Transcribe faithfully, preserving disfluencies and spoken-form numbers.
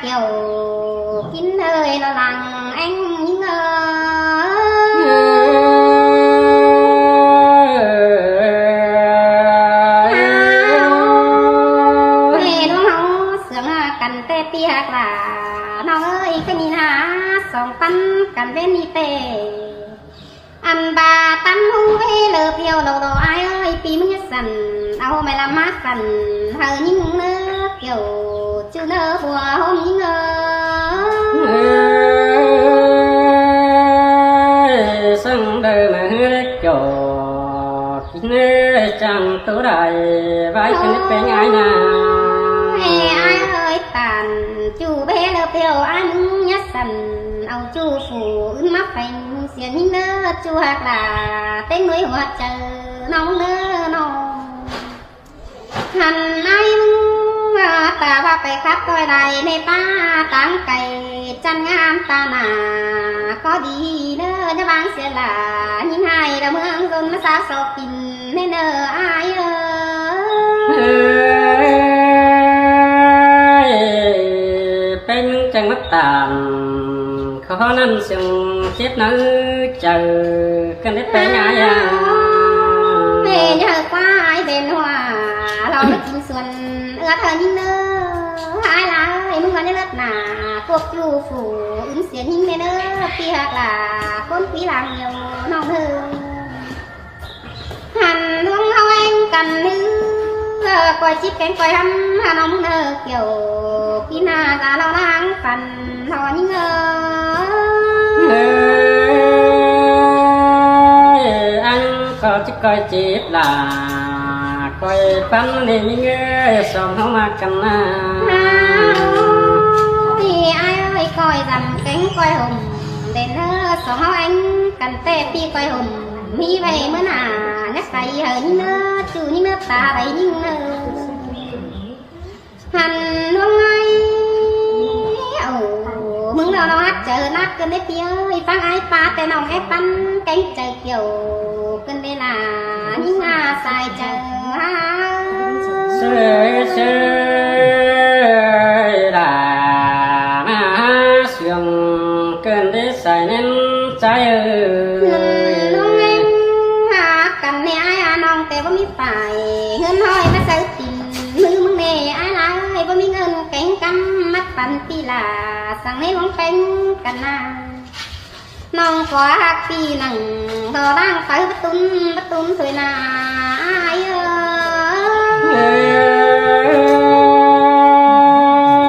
Kiẻo kin ơi lo lăng eng ơi. Ơ, ơi, ơi, ơi, ơi, ơi, ơi, ơi, ơi, căn té pi hák lả. ꞌNọng ơi, ꞌcọ ꞌnị hả, song ꞌpắn căn ꞌvến ꞌnị té. Ăn ꞌva ꞌtăm ꞌhung ꞌvế lơ phiêu lô lô ai ơi, pi ꞌmứng ꞌnhá săn, au ꞌmạy ꞌlam ꞌmá săn, hảư ꞌnhính ꞌnớ kiẻo, ꞌchu ꞌnớ bua ꞌhôm ꞌnhính ơi. Ơi, săng đaư ꞌmá ꞌhứ đé kiẻo, kin ơi chắng tu đảy, ꞌvái căn ꞌnị pên ai na. Ơi, ai ơi, tản, ꞌchu bế lơ phiêu ai ꞌmứng ꞌnhá săn, au ꞌchu phủ ứn ꞌmá pheng, sia ꞌnhính ꞌnớ ꞌchu hák lả, ꞌtếng nuối hua chaư ꞌnọng ꞌnớ ꞌnọng. Hăn ai ꞌmứng, ơ, ta ꞌva pay khắp ꞌtoi lai ꞌnê ꞌpá táng cay, chăn ngam ta nả, ꞌcọ đi ꞌnớ, ꞌnhá ꞌváng sia lả, ꞌnhính ꞌhại đa ꞌmướng ꞌdôn ꞌmá sáo so pin ꞌnê ꞌnớ ai ơi. Ơi, pên ꞌmứng chắng ꞌmá tản, khót ꞌnặn siêng khép ꞌnớ chaư, căn đé pên ai a. Bến hảư ꞌquá ai bến hua, lo ꞌmá kin suôn, ướt hảư ꞌnhính ꞌnớ, ai lai, ꞌmứng ꞌva ꞌnê ꞌlớt nả, cuộc ꞌchu phủ, ứn sia ꞌnhính ꞌnê ꞌnớ, pi hák lả, ꞌcốn pí lăng nhiều, ꞌnọng ơi. Hăn ꞌluống ꞌháu eng căn ꞌnứ, ơ, ꞌcoi chip kéng ꞌcoi ꞌhăm, hăn ꞌnọng ꞌnớ kiẻo, kin ꞌnạ ta lo lăng căn, lo ꞌnhính ơi. Ơi, ăn ꞌcọ chip ꞌcoi chip lả, ꞌcoi ꞌpắn ꞌnị ꞌnhính ơi, song ꞌháu ꞌmá căn na. Ơi, ai ơi, ꞌcoi dăm kéng ꞌcoi hôm, bến ꞌnớ, song ꞌháu eng căn té pi ꞌcoi hôm. ꞌMí ꞌvạy ꞌmứa nả, nhắc tay hảư ꞌnhính ꞌnớ, ꞌchu ꞌnhính ꞌnớ ta ꞌvạy ꞌnhính ꞌnớ. Hăn ꞌluống ơi, ơ, ꞌmứng lo ꞌnọng hắt chaư nát căn đé pi ơi, ꞌphắng ai ꞌpá té ꞌnọng é ꞌpắn kéng chaư kiẻo, căn đé nả, ꞌnhính a sai chaư ha. Sơi, sơi, đa, na, siêng, căn đé sai ꞌnén, sai ơi. Hăn ꞌluống eng, hák căn ꞌnị ai a ꞌnọng té báu ꞌmí phải, ꞌngớn ꞌhọi ꞌmá saư tin, ꞌmứ ꞌmứng ꞌnê ai lai, báu ꞌmí ꞌngớn kéng căm, ꞌmắt păn pi lả, săng ꞌnê ꞌluống peng căn na. ꞌNọng ꞌcọ hák pi nẳng, lo lăng pay báu tun, báu tun thôi na, ai ơi.